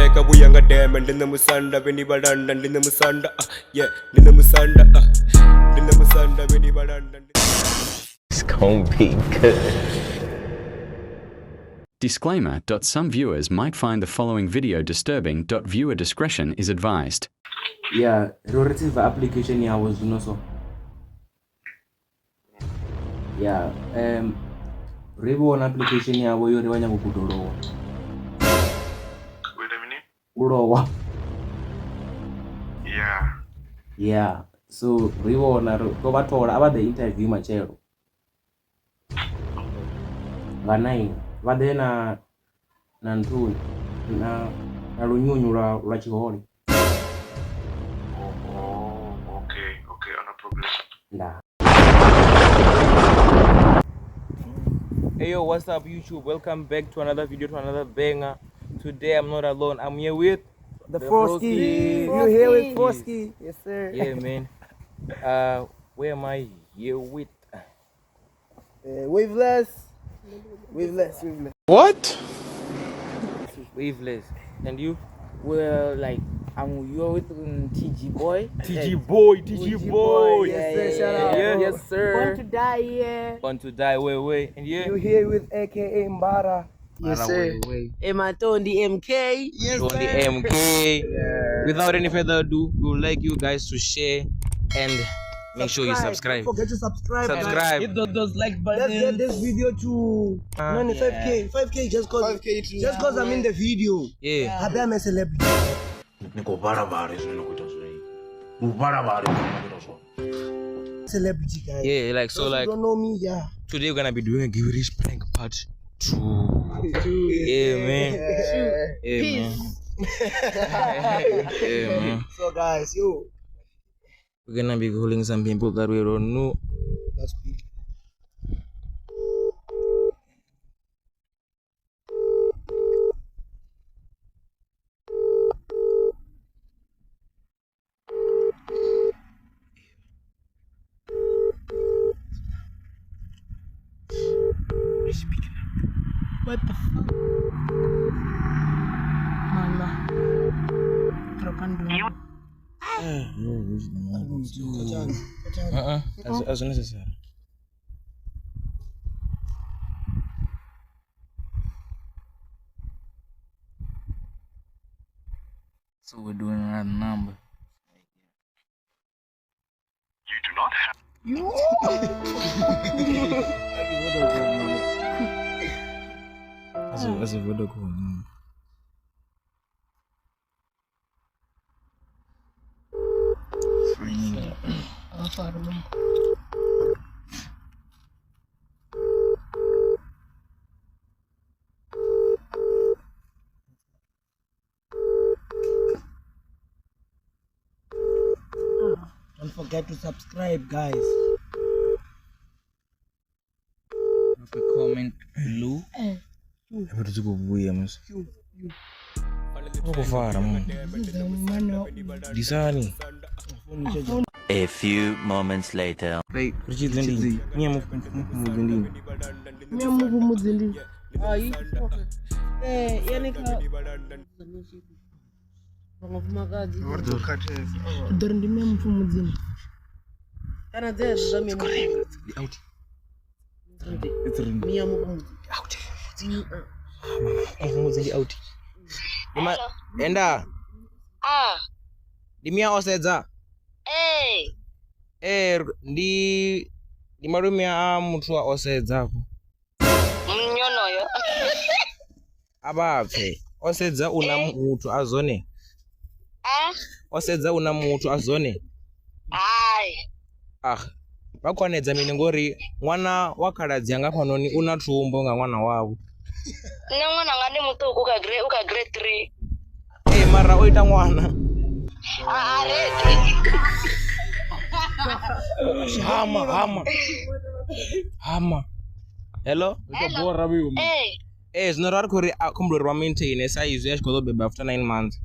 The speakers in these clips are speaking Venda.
Teka vhuya nga deme ndi nṋe musanda vheni vhalanda ndi nṋe musanda ah, yeah ndi nṋe musanda ah, ndi nṋe musanda vheni vhalanda ndi It's gonna be good. Disclaimer. Some viewers might find the following video disturbing. Viewer discretion is advised. Ya ro receive application yavho zwino so ya ri vhona application yavho yo ri vha nyago u guda u lowa. U ita mini? U lowa. Yeah. Yeah, so ri vhona ri to vha thola a vha ḓe interview matshelo nga 9 vha ḓe na na nthuni na na lunyunyu lwa lwa tshihole. Oh, okay, okay, no problem. Ndaa. Hey yo, what's up YouTube? Welcome back to another video, to another banger. Today I'm not alone. I'm here with The The Frosty. Frosty. You here with Frosty. Yes, sir. Yeah, man. Where am I here with? Waveless. Waveless. Waveless. What? Waveless. And you? Well, like I'm you're with TG boy. TG boy, TG boy. Yes, sir. Shout out. Yeah, bro. yes sir. Born to die, yeah. Born to die, wait, wait. And you? You here with AKA Mbara. Yes, sir. Ematondi MK. Yes, On the MK. Without any further ado, we would like you guys to share and make sure you subscribe. Don't forget to subscribe. guys. Subscribe. Hit those like Let's get buttons. this video to no, 5K. 5K just cause 5K just cause I'm in the video. Yeah. Happy I'm a celebrity. Celebrity guys. Yeah, like so Those who like don't know me, yeah. today we're gonna be doing a giveaway prank part 2. Yeah, man. Yeah, man. Yeah, man. So guys, yo, We're gonna be calling some people that we don't know. that's big. What the fuck? Mama. Drop and drop. As necessary. So we're doing another number. You do not have. As a video call. Don't forget to subscribe, guys. Drop a comment below. Disani. A few moments later. Ḓori ndi mia mupfumudzini. Kana dzedzo dza mia mia mupfumudzi. Mupfumudzi out. Enda. Ah, Ndi mia osedza. eh, Eh ndi ndi malume a muthu wa osedza afho. mnyonoyo. A vha pfe. Osedza una muthu a zwone. Ah, Osedza una muthu a zwone. hai. Ah, vha khou hanedza mini ngori ṅwana wa khaladzi anga fhanoni u na thumbo nga ṅwana wavho. Nṋe ṅwananga ndi muṱuku kha grade u kha grade 3. Ee, mara o ita ṅwana. A a ready. Hama, hama. Hama. Hello? Eh, Eh, zwino ra ri khou ri a khumbula uri vha maintain sa izwi a tshi khou ḓo beba after 9 months.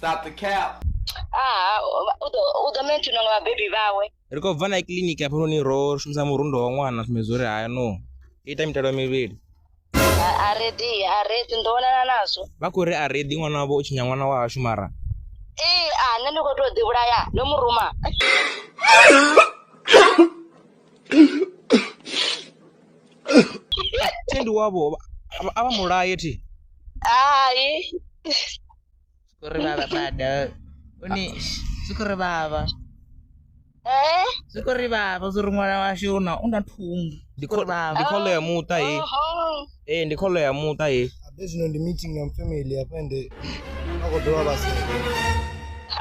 ah, u ḓo maintain nga vhabebi vhawe. Ri khou bva na kiḽiniki hafhanoni ro shumisa murundo wa ṅwana sumbedza uri haya no ita mitalo mivhili. Ah, A ready, a ready ndo vhonana nazwo. Vha khou ri a ready ṅwana wavho o tshinya ṅwana wa hashu mara. Ee, a nṋe ndi khou tou ḓi vhulaya, ndo mu ruma. Thi ndi wavho a vha mulaye thi. Hai. Zwi vhavha bada. Uni zwi khou ri vhavha. Eh? Zwi khou ri vhavha zwo ri ṅwana washu una thumbu. Ndi kholo ya muṱa he. Ee, ndi kholo ya muṱa he. Abe zwino ndi meeting ya family hafha ende vha khou dovha vha sedza.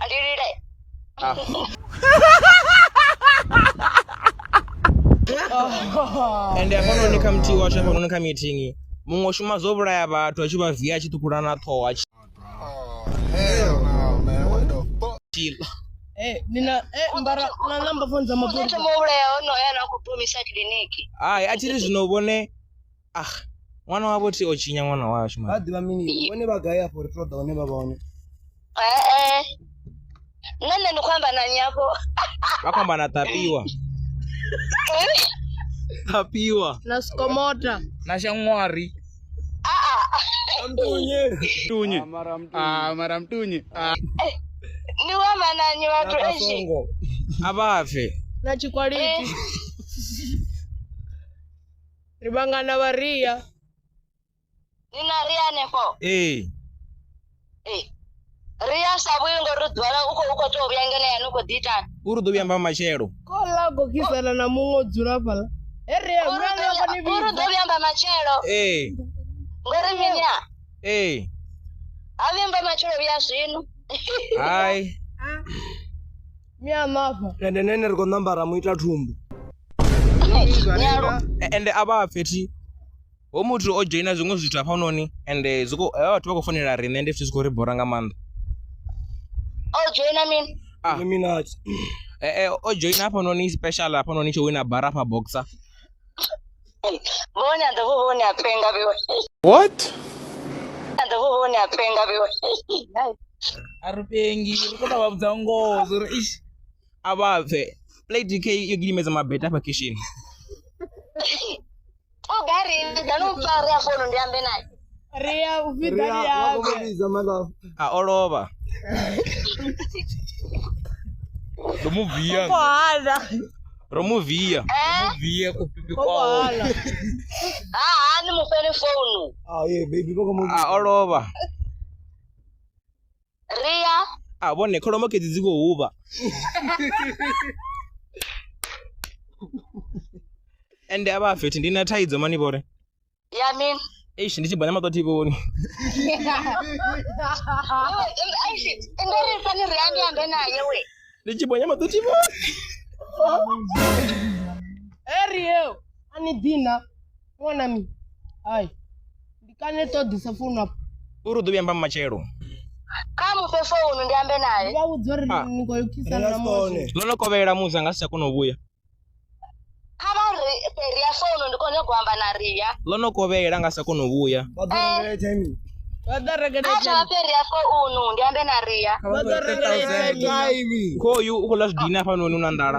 Ndi lile. Ende hafhanoni kha muthihi washu hafhanoni kha meeting muṅwe shuma zwo vhulaya vhathu a tshi vha via a tshi ṱhukhula na ṱhoho a tshi Nina number phone dza mapholisa. Muthu vhulaya honoyo ane a khou promisa kiḽiniki. Hai, a tshi ri zwino vhone ah ṅwana wavho thi o tshinya ṅwana washu Vha ḓivha mini? Vhone vha gai afho ri ṱoḓa hone vha vha hone. Nṋe ndi khou amba na nnyi afho? Vha khou amba na Tapiwa. Tapiwa. Na Skomota. Na Shan'wari. Mtunyi. Ah, mara mtunyi. Ndi khou amba na nnyi vhathu eish. A vha pfe. Na Tshikwaliti. Ri vhangana vha Ria. Ni na Ria hanefho? Ee. Ee. Ria sa vhuyi ngori ḓuvha u khou tou vhuya ngeno yani u khou ḓi itani. Uri u ḓo vhuya mba matshelo. Kola gokisana na muṅwe o dzula fhaḽa. He Ria, mwana wa ni Uri u ḓo vhuya mba matshelo. Ee. Ngori mini ha? Ee. Ha vhuyi mba matshelo vhuya zwino. Hai. Mia mafha. Ende nene ri khou nambara mu ita thumbu. Ende a vha pfe thi. Ho muthu o joina zwiṅwe zwithu hafhanoni ende zwi khou vhathu vha khou founela riṋe ende zwithu zwi khou ri bora nga maanḓa. O joina mini? Ah. Illuminati. O joina hafhanoni special hafhanoni tsho wina bara hafha boxer. Vhone a ḓo vhone a penga vhe. What? A ḓo vhone a penga vhe. A ri pengi, ri khou tou vha vhudza ngoho zwo ri ish. A vha pfe. Play DK yo gidimedza mabeta hafha khishini. O gari ḓa no mpfa ri a founu ndi ambe naye. Ria u fhidza Ria, Ria. vha khou vhidza malove. A o lovha. Ro mu via. Khou hana. Ro mu via. Via kupipi Khou kwawo. hana. Ha ha ni mufheni founu. Ah, yeah, baby vha khou mu A o lovha. Ria. A vhone kholomo kedzi dzi khou huvha. Ende a vha pfe thi ndi na thaidzo mani vhore. Ya mini? Eish ndi tshi bonya maṱo thi vhoni. Eish, ngori fani Ria ndi ambe naye we. Ndi tshi bonya maṱo thi vhoni. He Ria, a ni dina ṅwana mi. Hai. Ndi kane ṱoḓisa founu afho. Uri u ḓo vhuya mba matshelo. Kha mufhe founu ndi ambe naye. Vha vhudza uri ni khou khisana na muṅwe. Ḽo no kovhela musi anga si tsha kona u vhuya. Kha vha ri Ria founu ndi khou nyanga u amba na Ria. Ḽo no kovhela nga si tsha kona u vhuya. Vha ḓo rengela airtime. Vha ḓo rengela Kha vha fhe Ria founu ndi ambe na Ria. Vha ḓo rengela airtime. Airtime. Khoyu u khou ḽa zwidina hafhanoni u na nḓala.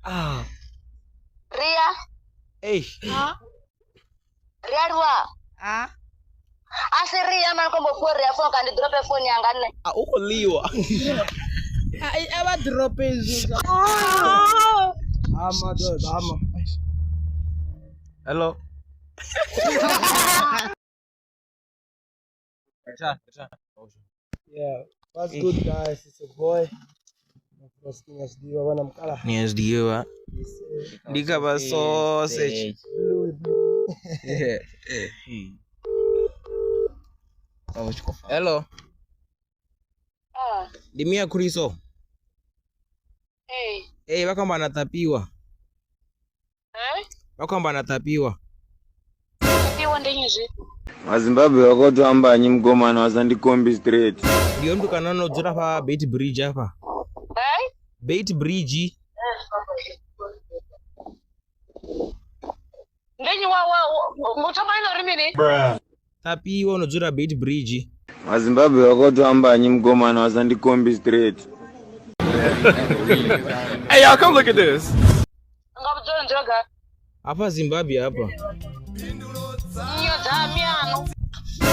Ah. Ria. Ei. Ria lwa. Ah. A si Ria mani khombo fhiwe Ria founu kana ndi drope founu yanga nṋe. A u khou ḽiwa. A vha drope izwo. Ama dod, ama. Hello. Yeah, what's good guys? It's your boy. Ni SDA ndi kha vha sausage. Hello. Ndi Mia Khuriso. Ee. Ee, vha khou amba na Tapiwa. Eh? Vha khou amba na Tapiwa. Tapiwa ndi nnyi zwi? Mazimbabwe vakotoamba nyi mugomana vasandikombi straight. Ndiyo mntu kana unodzula pa Beit Bridge apa. Eh? Beit Bridge. Ndi nnyi wa muthu ri mini? Bruh. Tapiwa unodzula Beit Bridge. Mazimbabwe vakotoamba nyi mugomana vasandikombi straight. Hey y'all, come look at this. Nga vhudzula ndzula gai? Hafha Zimbabwe hafha. Nnyo dza miano.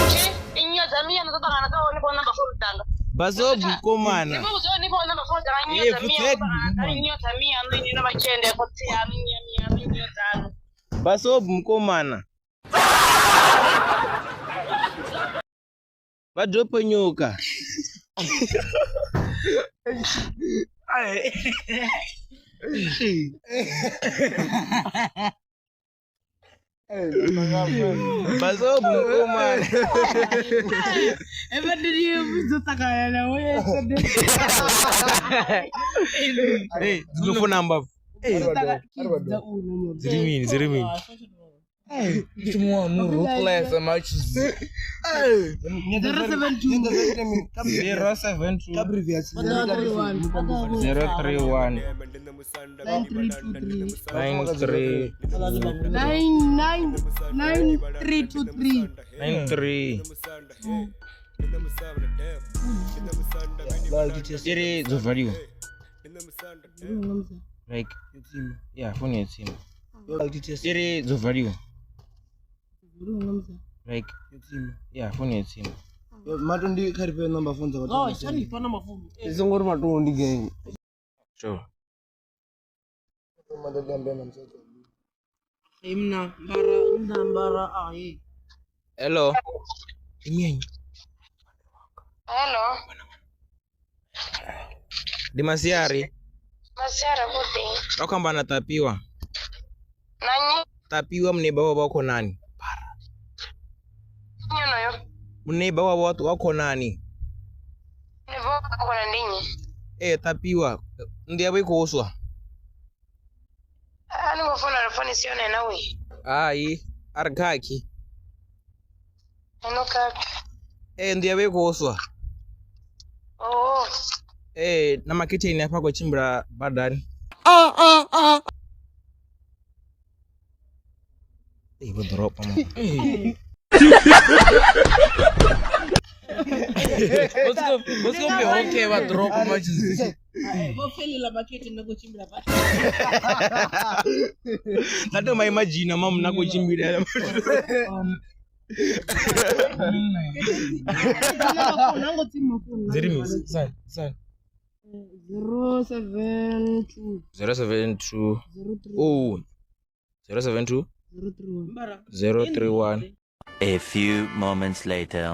Tshi, nnyo dza miano dzo ṱangana kha hone fho number phone dzanga. Bazob mukomana. Ndi vhudza ni fho number phone dzanga nnyo Eh, dza miano futsek ṱangana kha mukomana. nnyo dza miano ini no vha tshende khotsi yanu nnyo miano nnyo dzanu. Bazob mukomana. Vha ḓo ponyoka. Bazob mukomana. Eva ndiri ṱangana nawe. Eh, dzino phone number. Dziri mini, dziri mini. Ruthless much. 072 072 031 9323 93 99 9323 93 iri dzo valiwa like yeah phone ya tsima iri dzo valiwa like yeah phone ya tsima Matondi kha ri fhe number phone dza vhathu. Oh, shani fana mafumu. Ndi songo ri matondi gang. Sure. Imna mbara imna mbara ayi. Hello. Imyenyi. Hello. Ndi masiari. Masiara kuthi. Vha khou amba na Tapiwa. Na nnyi Tapiwa muneiba wavho wa khonani. nnyi onoyo? Muneiba wavho wa khonani. Ni vho khona ndi nnyi? Ee Tapiwa nnḓu yavho i khou swa. A ni khou founela founu si yone na we. Hai a ri khakhi. No khakhi. Ee nnḓu yavho i khou swa. Oh. Ee na makhetheni hafha a khou tshimbila badani. Ee vho ḓoropa man. What's gonna be okay vha ḓoropa much. Vho felela makete na khou tshimbila badani. Nda to ma imagine mamu na khou tshimbila. Dziri misi. San san. 072 072 03 oh 072 031 031. A few moments later.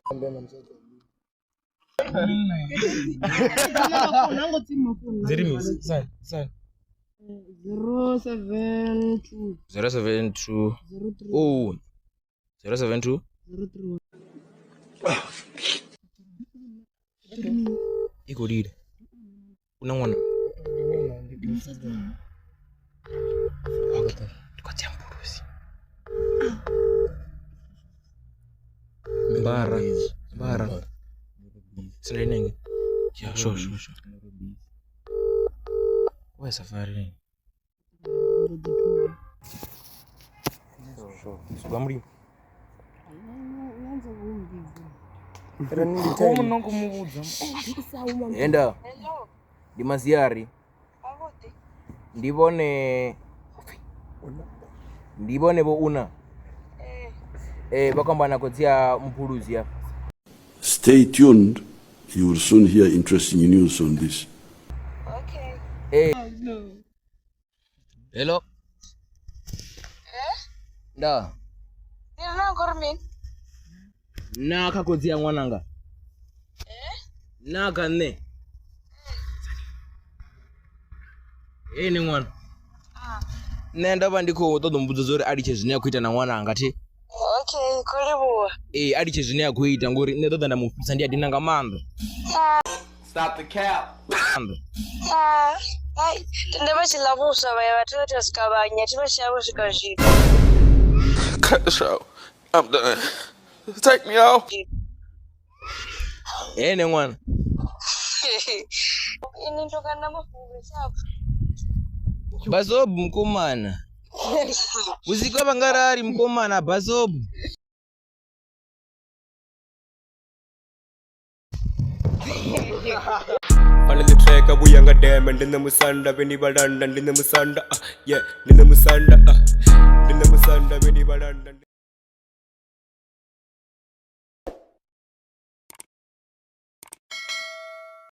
Dziri misi. San san. 072 072 03 oh 072 031. I khou lila. Una ṅwana. Ndi khou dzhia mpulusi. Mbara. Mbara. Sina inenge. Yeah, sure, sure, sure. Wewe safari. Sure. Suga mulimo. Enda. Ndi masiari. Ndi vhone vho una. Eh vha khou amba na khotsi ya Mpuluzi hafha. Stay tuned. You will soon hear interesting news on this. Okay. Eh. Hello. Eh? Nda. Ndi na ngori mini? Na kha khotsi ya ṅwananga. Eh? Na kha nṋe. Eh ni ṅwana. Nṋe ndo vha ndi khou ṱoḓa muvhudza uri a litshe zwine a khou ita na ṅwananga thi. Okay, khou livhuwa. Ee a litshe zwine a khou ita ngori nṋe ṱoḓa nda mu fhisa ndi a dina nga maanḓa. Stop the cap. Ai, tende vha tshi ḽa vhuswa vha ya vhathu vha tea u swika vha nya, thi vha tshi ya vho swika zwino. Cut the show. I'm done. Take me off. Ene ṅwana. Ini ndo kana mafhungo sharp. Bazobu mukomana. Usiku hapa ngarari mukomana bazobu. Fana le track abuya nga deme ndine musanda beni badanda ndine musanda, yeah, ndine musanda, ndine musanda beni badanda.